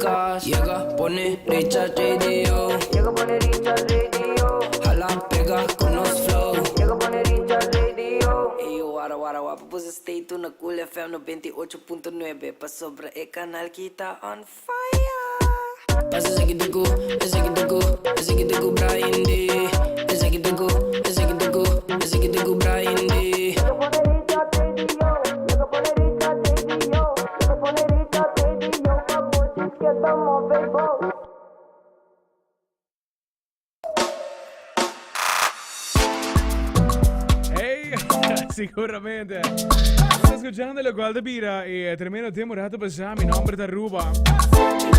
cash. Yega pone Richard Radio. Yega pone Richard Radio. Hala pega cu nos flow. Yega pone Richard Radio. Eyo wara wara wapa boso stay tune na Cool FM 98.9 pasobra e canal ki ta on fire. Pasa esaki ta cu, esaki ta cu, esaki ta cu Brian D. Esaki ta cu, esaki ta cu, esaki ta cu Brian D. Yega pone Richard Radio, yega pone Richard Radio, yega pone Richard Radio pa bo djis keda move bo. Hey, seguramente. Está escuchando lo cual te bira e tremendo tema rato pasá. Mi nombre ta Ruba.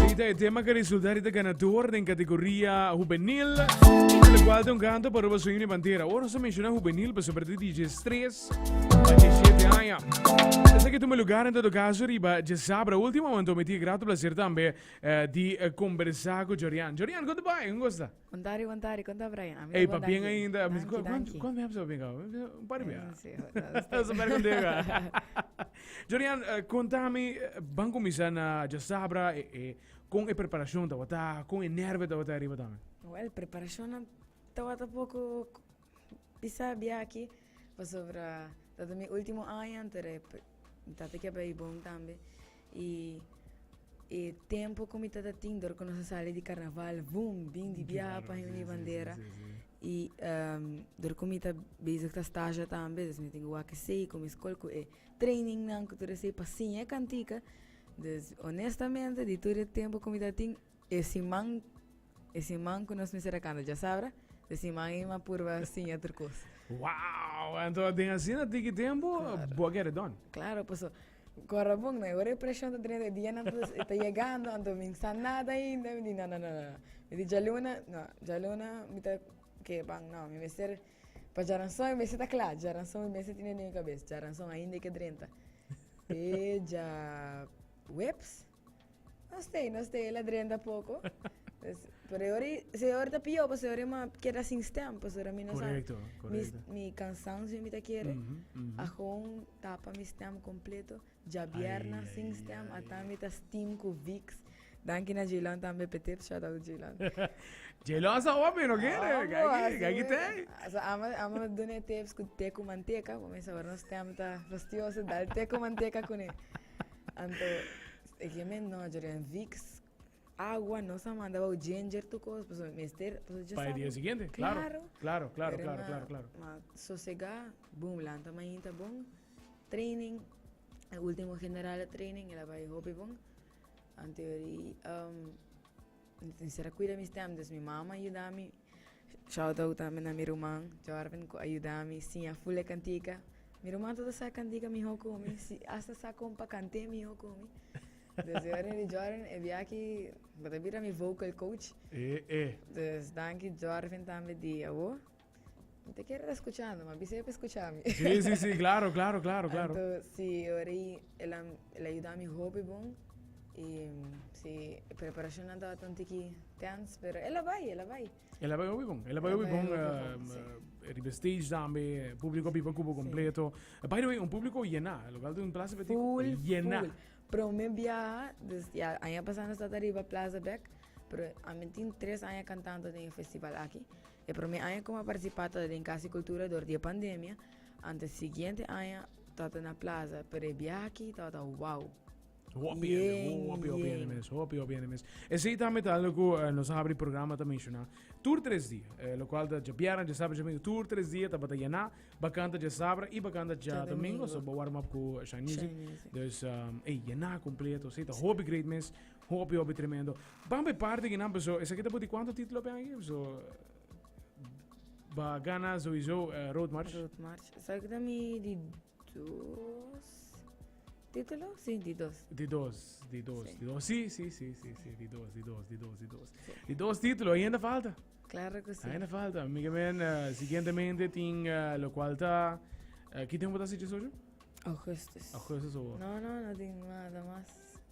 Ahorita el tema que resulta ahorita ganador en categoría juvenil. Lo cual te un canto para Ruba Sueño y Bandera. Ahora se menciona juvenil, pero sobre DJ 3 a 17 años. Esaki tuma lugar en todo caso riba djasabra último momento mi tin grato placer tambe eh, di eh, conversa cu Jorian. Jorian, con te bai? Con gusta? Contari, contari, conta Brian. A mi Ey, ta bon papien danki. ainda. Danki, Cuánto danki. cuánto me papien cabo? Un par de bia. Sí, no, Super contigo. Jorian, eh, contame, eh, ban comienza na djasabra, eh, eh, con e preparacion tabata, con e nervio tabata arriba tambe. Well, preparacion tabata poco pisa bia aki, pasobra tabata mi ultimo aña, entonces tata ke bay bon tambe. Y e tempo cu mi tata tin dor cu nos a sali di carnaval, boom, bin di biaha pa Himno y Bandera. Y dor cu mi ta bezig ta stage tambe, dus mi tin cu wak esey cu mi scol cu e trainingnan cu tur esey pa siña e cantica. Dus honestamente di tur e tempo cu mi ta tin, e siman, e siman cu nos mester a canta djasabra, e siman ey mi a purba siña tur cos. Wow! Anto den asina tiki tempo, bo a get it done. Claro, paso Corra bon, no, ora e presion ta drenta, e dianan ta, ta yegando, anto mi sa nada ainda, mi di no, no, no, no, mi di djaluna, no, djaluna mi ta ke ban, no, mi mester, pa djaranson mi mester ta kla, djaranson mi mester tene den mi kabes, djaranson ainda e ke drenta. Te djaweps, no stay, no stay, el a drenta poko. Dus, pero e ora, si e ora ta pio, pasobra e ora mi a keda sin stem, pasobra mi no sa, Correcto, mi, correcto. mi cansancio mi ta kere, Mm -hmm. a gewoon tapa mi stem completo. Djabièrnè Ai, sin ai, stem, ai. ata mi ta steam ku Vicks. Danki na Jaylon tambe p'e tips, shout out Jaylon. Jaylon sa hopi, no kere? Amo, Kaki, así kaki mi- te. So, ama, ama duna e tips ku te ku manteka, pa mi sa ora nos stem ta fastioso, dal te ku manteka kuné. Anto, e ke men no, Jorian, Vicks, agua, nos a manda bou ginger tur kos, pasobra mester, pasobra dja Pa e sa dia bo- siguiente, claro. Claro. Claro, claro, Pero claro, ma- claro, claro. Ma sosegá, boom, lanta mainta bon, training, e ultimo generale training, el a bai hopi bon. Anto ori, um, mester a cuida mi stem, dus mi mama a yuda mi. Shout out tambe na mi ruman, Jorvin, ku a yuda mi siña full e kantika. Mi ruman ta sa kantika mihó ku mi, si hasta sa kon pa kant'é mihó ku mi. Dus e ora di Jorvin, e bia aki, bo ta bira mi vocal coach. E, e. Dus danki Jorvin tambe di awo. Mi ta kere ta skuchando, ma bisa e pa skucha mi. Sí, sí, sí, claro, claro, claro, claro. Anto, si, e ora ei el a, el a yuda mi hopi bon. I si, e preparashonnan tabata un tiki tens, pero el a bai, el a bai. El a bai hopi bon, el a bai hopi bon. Riba stage tambe, publico biba cubo completo. By the way, un publico llena, local ta un plaza betico Full, llena. full. Prome biaha, dus ya, aña pasa nos tabata riba Plaza bek, pero ami tin tres aña cantando den e festival aki. E prome aña cu mi a participa tabata den Casa di Cultura door di e pandemia, anto e siguiente aña tabata na Plaza, pero e biaha aki tabata wow. Hopi hende, hopi, hopi hende mes, hopi, hopi hende mes. Esei tambe ta algo ku eh, nos a habri programa ta menshoná. Tur tres dia, eh, lo cual ta djabièrnè, djasabra, djadomingo, tur tres dia tabata yená. Bakan ta djasabra i bakan ta djadomingo, so bo warm up ku Shine Music. Shine Music. Dus, um, ey, yená completo. Sí, ta hopi great mes, hopi, hopi tremendo. Ban bij parte kinan, paso, esaki ta por di cuanto título pe aki? So, ba gana sowieso eh, Road March. Road March. Esaki ta mi di dos título? Sí, di dos. Di dos, di dos, Sí. di dos. Sí, sí, sí, sí, sí, di dos, di dos, di dos, di dos. Di dos título, ainda falta. Claro que sí. Ainda falta. Mi ke men, eh, siguientemente tin eh, lo cual ta... eh, ki tempo ta si 18? Augustus. Augustus o... No, no, no tin nada mas.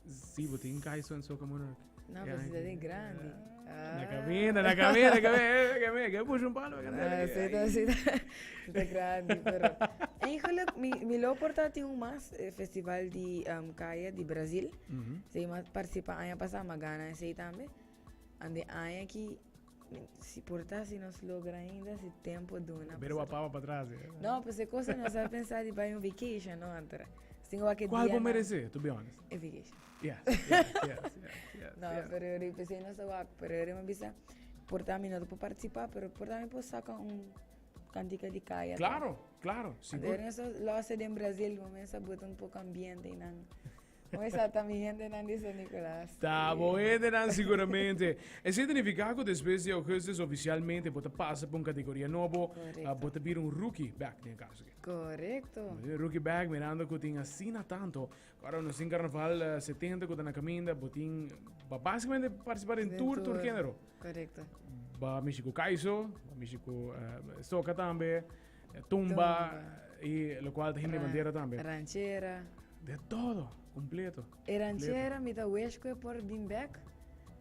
Sí, bo tin Kaiso en Soca Monarch. No, Ja, pues ja. ta grandi. Na cabina, na cabina, na cabina, eh, que me, que puso un palo, Ah, sí, ta, sí, ta, sí, ta grandi, pero... Eigenlijk, mi, mi lo por ta tin un mas eh, festival di um, Kaya di Brasil. Si m'a participa aña pasá, m'a gana esei tambe. Ande aña aki, si por ta si nos logra ainda, si tempo duna. Pero wapaba pa tras. Eh. No, pues e cosa nos a pensa di bai un vacation, no, antora. Singo wak e Cual dia bo na- merece, to be honest? E vacation. Yes. No, pero ori pensei no sa wak, pero ori mi bisa, por ta mi no por participa, pero por ta mi por saca un cantica di kaya. Claro, sigur. Ori so lo hace den Brasil, mo mesa bota un poco ambiente y nan. Mo mesa ta mi gente nan di San Nicolas. Ta bo hendenan siguramente. Esei ta nifiká ku despues di augustus ofisialmente bo ta pasa pa un kategoria nobo, Korekto. bo ta bira un rookie bèk den e kaso aki. Korekto. Rookie bèk mirando ku tin asina tanto. Ora nos tin carnaval 70 cu ta na caminda, bo tin ba basicamente participa den tur tur genero. Correcto. Ba mishi cu kaiso, ba mishi cu uh, soca tambe, eh, tumba, y lo cual ta himno bandera tambe. Ranchera. De todo, completo. E ranchera mi ta wish cu e por bin back.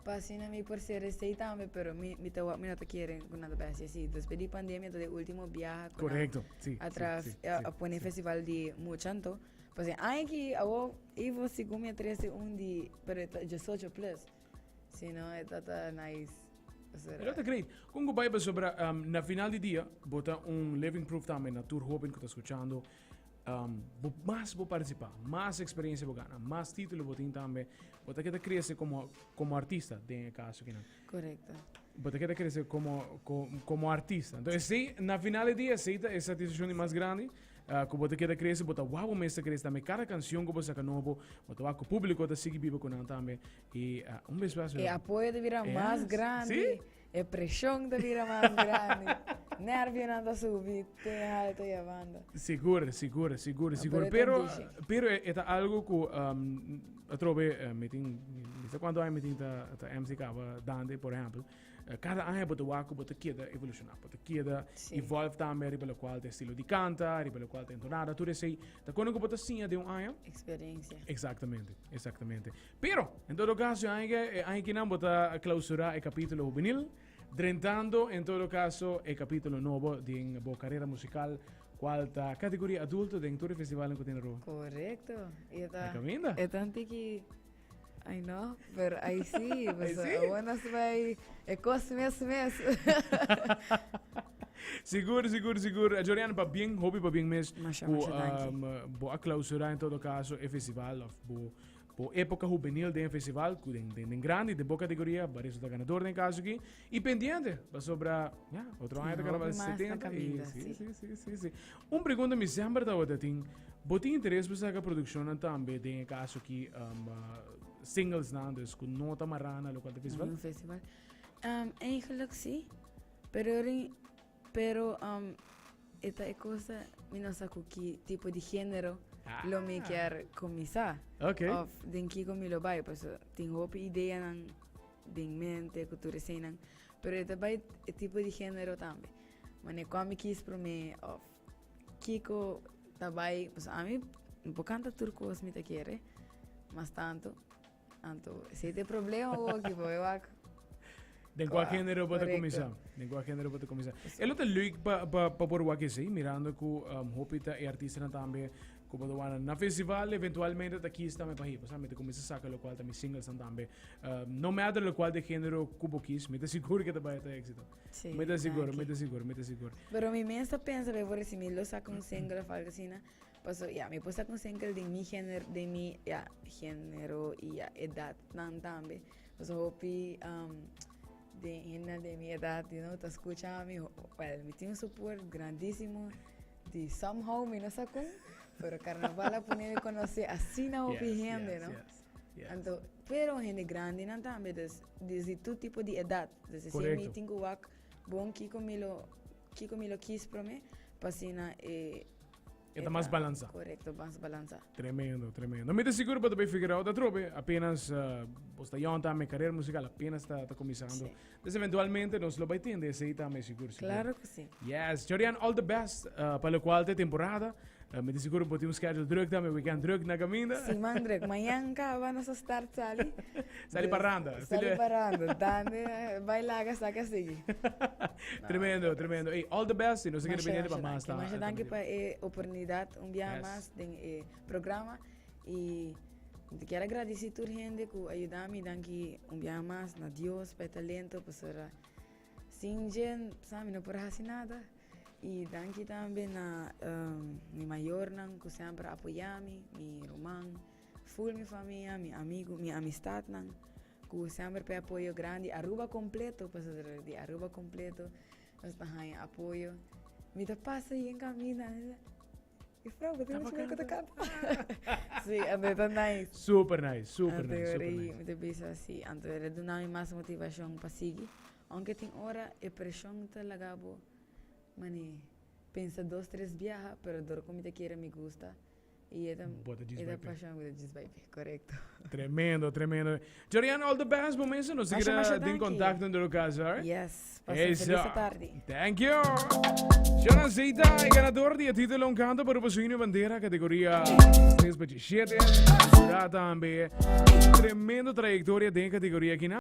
Pa asina mi por ser esey tambe, pero mi mi ta mi no ta kere cu nan ta bay haci así. Despues di pandemia ta de ultimo biaha cu nan Correcto, sí. atras sí, sí, a pone festival di mucha anto. Pasobra aña ki awo Ivo segun mi a trece un di pero e ta diesocho plus si no e ta ta nice E lo ta great. Con cu bay pasobra na final di dia bo ta un living proof tambe na tur hoben cu ta scuchando bo mas bo participa mas experiencia bo gana mas titulo bo tin tambe bo ta keda crece como como artista den e caso kinan. Correcto. Bo ta keda crece como como artista. Entonces esey na final di dia esey ta e satisfaccion di mas grandi. Ku bo ta keda krese, bo ta wak bo mes ta krese tambe. Kada kanshon ku bo saka nobo, bo ta wak ku públiko ta sigui biba ku nan tambe. I un bes mas. E apoyo ta bira mas grandi. Sí. E preshon ta bira mas grandi. Nervionan ta subi te halto i abanda. Sigur, sigur, sigur, sigur. Pero, pero e ta algo ku atrobe mi tin, mi sa kuantu aña mi tin ta ta MC kaba Dande, por ehèmpel. Kada aña bo ta wak ku bo ta keda evolushoná, bo ta keda evolve tambe riba lokual ta estilo di kanta, riba lokual ta entonada, tur esei ta kono ku bo ta siña den un aña. Experiencia. Exactamente, exactamente. Pero, en todo caso, e aña ke, e aña kinan bo ta klausurá e kapítulo hubenil, drentando en todo caso e kapítulo nobo den bo karera musikal, kual ta kategoria adulto den tur e festivalnan ku tin Aruba. Korekto. E ta, Na kaminda. e ta un tiki Ay no, pero ay sí, Ay pues sí. awor nos bay e cos mes mes. Sigur, sigur, sigur. Eh, Jorian, pa bien, hopi pa bien mes. Masha, Ku masha danki. bo a clausura en todo caso e festival of bo bo época juvenil den festival ku den den den grandi den bo categoría ba resulta ganador den caso aquí y pendiente pasobra ya otro año ta Tin carnaval hopi mas na 70 y caminda, sí, sí. sí, sí, sí, sí. Un pregunta mi semper tabata tin, bo tin interes pa saca produccionnan tambe den e caso aki um, singlesnan, dus cu no ta mará na locual ta festival? Un festival. Um, eigenlijk sí, pero rin, pero um, e ta e cosa, mi no sa cu ki tipo di género lo mi kier cuminsa. Ok. Of den kiko mi lo bai, paso tin hopi ideanan den mente cu tur eseinan, pero e ta bai e tipo di género tambe. Mane kua mi kis prome of kiko ta bai pasobra ami no por kanta tur kos mi ta kere mas tanto anto esei ta e problema awoki bo e wak. Den kua genero bo ta Korekto. kuminsá? Den kua genero bo ta kuminsá? E lo ta leuk pa pa pa por wak esei mirando ku hopi ta e artistanan tambe Ku bo ta wanda na festival eventualmente ta kis tambe pa hipa, sa? Mi ta kuminsá saka lokual ta mi singlesnan tambe. No matter lokual de género ku bo kis, mi ta sigur ke ta bai ta éxito. Sí, Mi ta sigur, mi danki. ta sigur, mi ta sigur. Pero mi mes ta pensa be por si mi lo saka un single of algo asina, paso ya mi por saka un single den mi género, den mi ya género y ya edatnan tambe. Paso hopi den hendenan den mi edat you know ta skucha mi, well mi tin un support grandísimo. Di somehow mi no sa con, pero carnaval a pone mi conoce asina hopi hende, no? Anto, pero hende grandinan tambe, dus desde tur tipo di edad. Dus si mi tin cu wak bon kico mi lo, kico mi lo kies prome, pa asina e E ta mas balansa. Correcto, mas balansa. Tremendo, tremendo. Mi ta sigur bo ta bay figure out atrobe. Apenas uh, bo sta young tambe, carrera musical apenas ta, ta comenzando. Sí. Dus eventualmente nos lo bay tende esey tambe sigur, sigur. Claro cu si. Yes, Jorian, all the best uh, pa locual te temporada. Mi ta sigur bo tin un schedule druk tambe, weekend druk na caminda. Siman druk. Mañan caba nos a start sali. Sali paranda. Sali paranda. Dande bai laga sa que sigui. Tremendo, tremendo. Hey, all the best y nos kere pendiente pa mas. Masha danki pa e oportunidad un biaha mas den e programa y mi ta kier agradeci tur hende cu a yuda mi. Danki un biaha mas na Dios pa e talento pasobra sin dje sa mi no por haci nada. Y danki tambe na mi mayornan cu semper a apoya mi, mi ruman, full mi famia, mi amigo, mi amistadnan cu semper pa e apoyo grandi. Aruba completo, pasobra di Aruba completo nos ta haña apoyo. Mi ta pasa yen camina, Juffrouw, bo tin mucha mujer cu ta canta. Sí, anto e ta nice. Super nice, super nice, super nice. Mi ta bisa si, anto e duna mi mas motivacion pa sigui. Aunke tin ora e presion ta laga bo mane pensa dos tres biaha, pero dor cu mi ta kere mi gusta y e ta Bo ta djis e ta bai p'e. pasion cu ta djis bai p'e, corecto. Tremendo, tremendo. Jorian, all the best bo mesa. Nos ta Masha, keda masha den danki. contacto en todo caso, alright? Yes, pasa un Eso. feliz tardi. Thank you. Shona Zeta, e ganador di e título Un Canto para Paso Bandera, categoría 3 pa 17. Tambe. Tremendo trayectoria den categoria aquí.